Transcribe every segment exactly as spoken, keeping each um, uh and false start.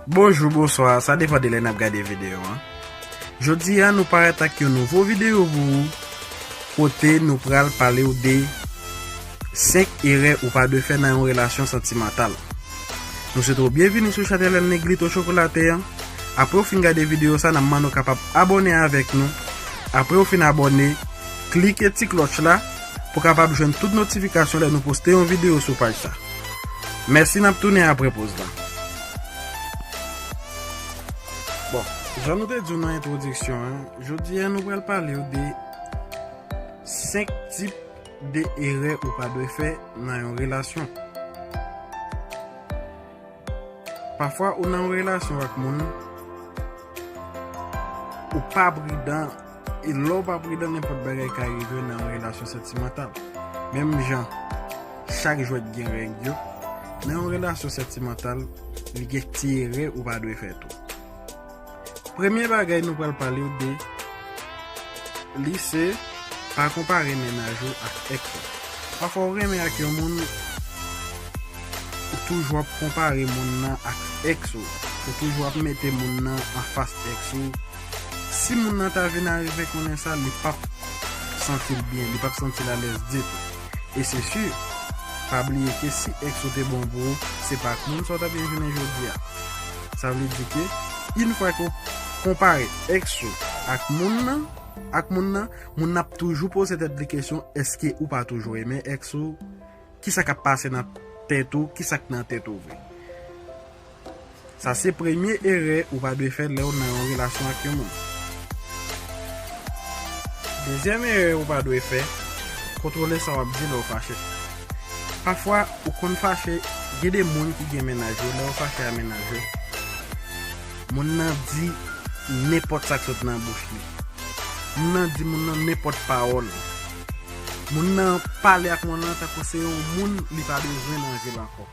Bonjou, bonswa, sa depann de lè n ap gade videyo an. Jodi a, nou parèt ak yon nouvo videyo pou ou, kote nou pral pale w de senk erè ou pa dwe fè nan yon relasyon santimantal. Nou swete w byenvini sou chanèl Negrito Chokolate an. Apre w fin gade videyo sa, n ap mande w kapab abòne avèk nou. Apre w fin abòne, klike ti klòch la pou w kapab jwenn tout notifikasyon lè nou poste yon videyo sou paj sa. Mèsi, n ap tounen apre poz la. Bon, jan nou te di w nan entwodiksyon an, jodi a nou pral pale w de senk tip de erè ou pa dwe fè nan yon relasyon. Pafwa ou nan yon relasyon ak moun, ou pa pridan, e lè w pa pridan, nenpòt bagay ka rive nan yon relasyon santimantal. Menm jan chak jwèt gen règ yo, nan yon relasyon santimantal, li gen ti erè ou pa dwe fè tou. Premye bagay nou pral pale w de li se pa konpare mennaj ou ak èks ou. Pafwa w renmen ak yon moun, ou toujou ap konpare moun nan ak èks ou. Ou toujou ap mete moun nan anfas èks ou. Si moun nan ta vin arive konnen sa, li p ap santi l byen, li p ap santi l alèz ditou. E se si, pa bliye ke si èks ou te bon pou ou, se pa ak moun sa w t ap vin jounen jodi a. Sa vle di ke, yon fwa ke w konpare èks ou ak moun nan, ak moun nan, moun nan ap toujou poze tèt li kesyon, èske ou pa toujou renmen èks ou? Kisa k ap pase nan tèt ou? Kisa k nan tèt ou vre? Sa se premye erè ou pa dwe fè lè w nan yon relasyon ak yon moun. Dezyèm erè ou pa dwe fè, kontwole sa w ap di lè w fache. Pafwa, ou konn fache, gen de moun ki gen mennaj yo, lè yo fache a mennaj yo, moun nan di nenpòt sa k sot nan bouch li. Moun nan di moun nan nenpòt pawòl. Moun nan pale ak moun nan tankou se yon moun li pa bezwen nan vi l ankò.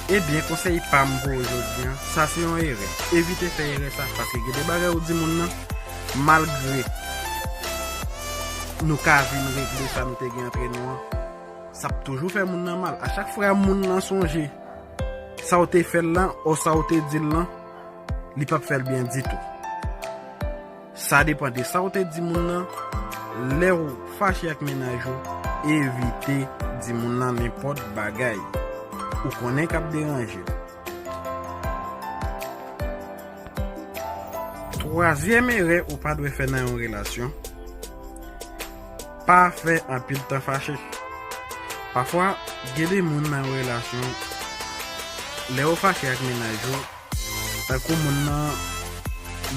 Ebyen, konsèy pa m pou ou jodi a, sa se yon erè. Evite fè erè sa, paske gen de bagay ou di moun nan, malgre nou ka vin regle sa nou te gen antre nou an, sa ap toujou fè moun nan mal. A chak fwa moun nan sonje sa w te fè l lan, o sa w te di l lan, li p ap fè l byen ditou. Sa depann de sa w te di moun nan. Lè w fache ak mennaj ou, evite di moun nan nenpòt bagay ou konnen k ap deranje l. Twazyèm erè ou pa dwe fè nan yon relasyon, pa fè anpil tan fache. Pafwa, gen de moun nan yon relasyon, lè yo fache ak mennaj yo, tankou moun nan,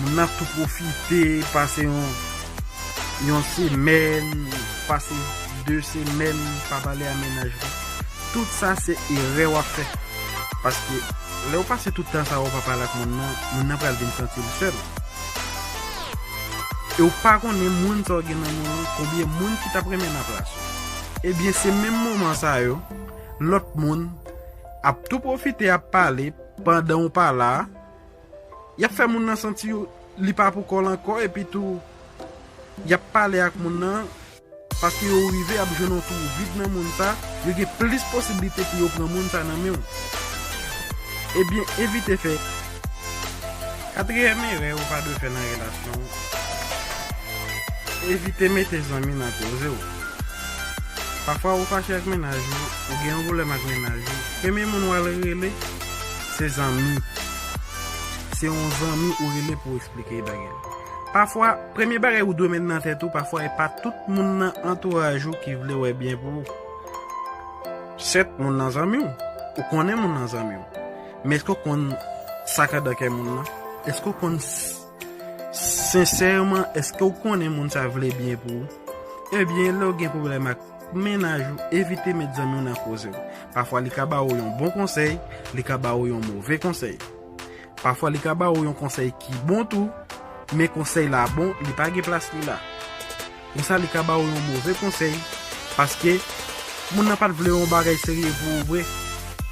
moun nan tou pwofite, pase yon, yon semèn, pase de semèn pa pale a mennaj li. Tout sa se erè w ap fè. Paske lè w pase tout tan sa yo pa pale ak moun nan, moun nan pral vin santi l sèl. E w pa konnen moun sa w gen nan men w, konbyen moun ki t ap renmen nan plas ou. Ebyen, se menm moman sa yo, lòt moun ap tou pwofite ap pale pandan w pa la, y ap fè moun nan santi yo, li pa pou kò l ankò, epi tou, y ap pale ak moun nan, paske yo rive ap jwenn yon twou vid nan moun sa, yo gen plis posiblite pou yo pran moun sa nan men w. Ebyen, evite fè. Katriyèm erè ou pa dwe fè nan relasyon w, evite mete zanmi nan koze w. Pafwa ou fache ak mennaj ou, ou gen yon pwoblèm ak mennaj ou, premye moun w al rele, se zanmi. Se yon zanmi ou rele pou w eksplike bagay. Pafwa, premye bagay ou dwe met nan tèt ou, pafwa e pa tout moun nan antouraj ou ki vle wè byen pou ou. Sèt, moun nan zanmi w. Ou konnen moun nan zanmi w. Men èske w konn sa k anndan kè moun nan? Èske w konn s-, sensèman, èske w konnen moun sa vle byen pou ou? Ebyen, lè w gen pwoblèm ak mennaj ou, evite met zanmi w nan koze w. Pafwa, li ka ba ou yon bon konsèy, li ka ba ou yon move konsèy. Pafwa, li ka ba ou yon konsèy ki bon tou, men konsèy la bon, li pa gen plas li la. Konsa, li ka ba ou yon move konsèy, paske moun nan pa t vle yon bagay serye pou ou vre.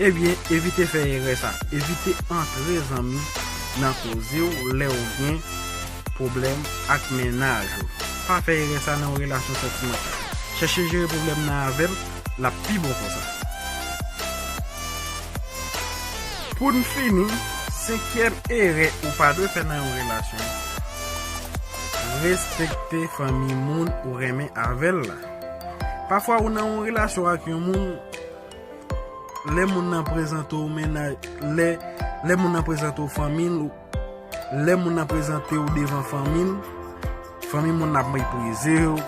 Ebyen, evite fè erè sa. Evite antre zanmi nan koze w lè w gen pwoblèm ak mennaj ou. Pa fè erè sa nan yon relasyon santimantal. Chèche jere pwoblèm nan avè l, l ap pi bon konsa. Pou n fini, Senkyèm erè ou pa dwe fè nan yon relasyon, respekte fanmi moun ou renmen avè l la. Pafwa ou nan yon relasyon ak yon moun, lè moun nan prezante w mennaj, lè, lè moun nan prezante w fanmi l, lè moun nan prezante w devan fanmi l, fanmi moun nan ap meprize w,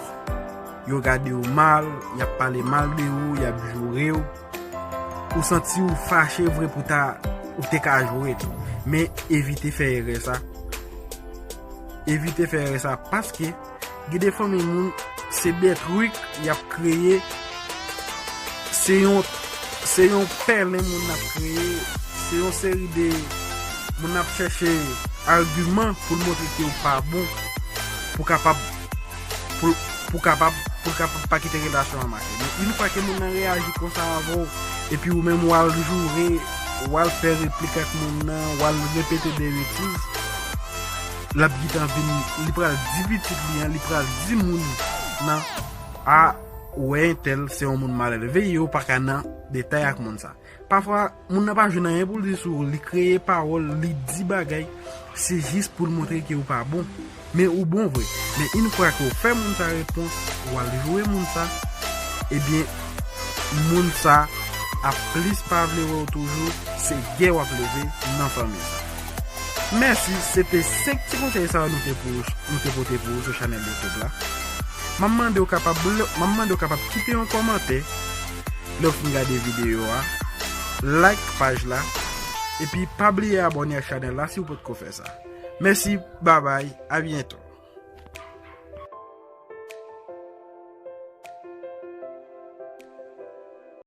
yo gade w mal, y ap pale mal de ou, y ap joure w. Ou santi w fache vre pou ta, ou te ka joure tou. Men evite fè erè sa. Evite fè erè sa paske gen de fanmi moun, se de trik y ap kreye, se yon, se yon pèlen moun ap kreye, se yon seri de moun ap chèche agiman pou l montre ke w pa bon, pou kapab, pou, pou kapab, pou kapab pa kite relasyon an mache. Men yon fwa ke moun nan reyaji konsa avè w, epi ou menm w al joure, w al fè replik ak moun nan, w al repete de betiz, l ap gentan vin, li pral di pitit li an, li pral di moun nan, a, ou wè entèl se yon moun malelve, yo pa ka nan detay ak moun sa. Pafwa, moun nan pa jwenn anyen pou l di sou ou, li kreye pawòl, li di bagay, se jis pou l montre ke ou pa bon. Men ou bon vre. Men yon fwa ke w fè moun sa repons, ou al joure moun sa, ebyen, moun sa ap plis pa vle wè w toujou, se gè w ap leve nan fanmi sa. Mèsi, se te senk ti konsèy sa yo nou te pou, nou te pote pou ou sou chanèl YouTube la. M ap mande w kapab, m ap mande w kapab kite yon kòmantè lè w fin gade videyo a, like paj la, epi pa bliye abòne ak chanèl la si w potko fè sa. Mèsi, babay, a byento.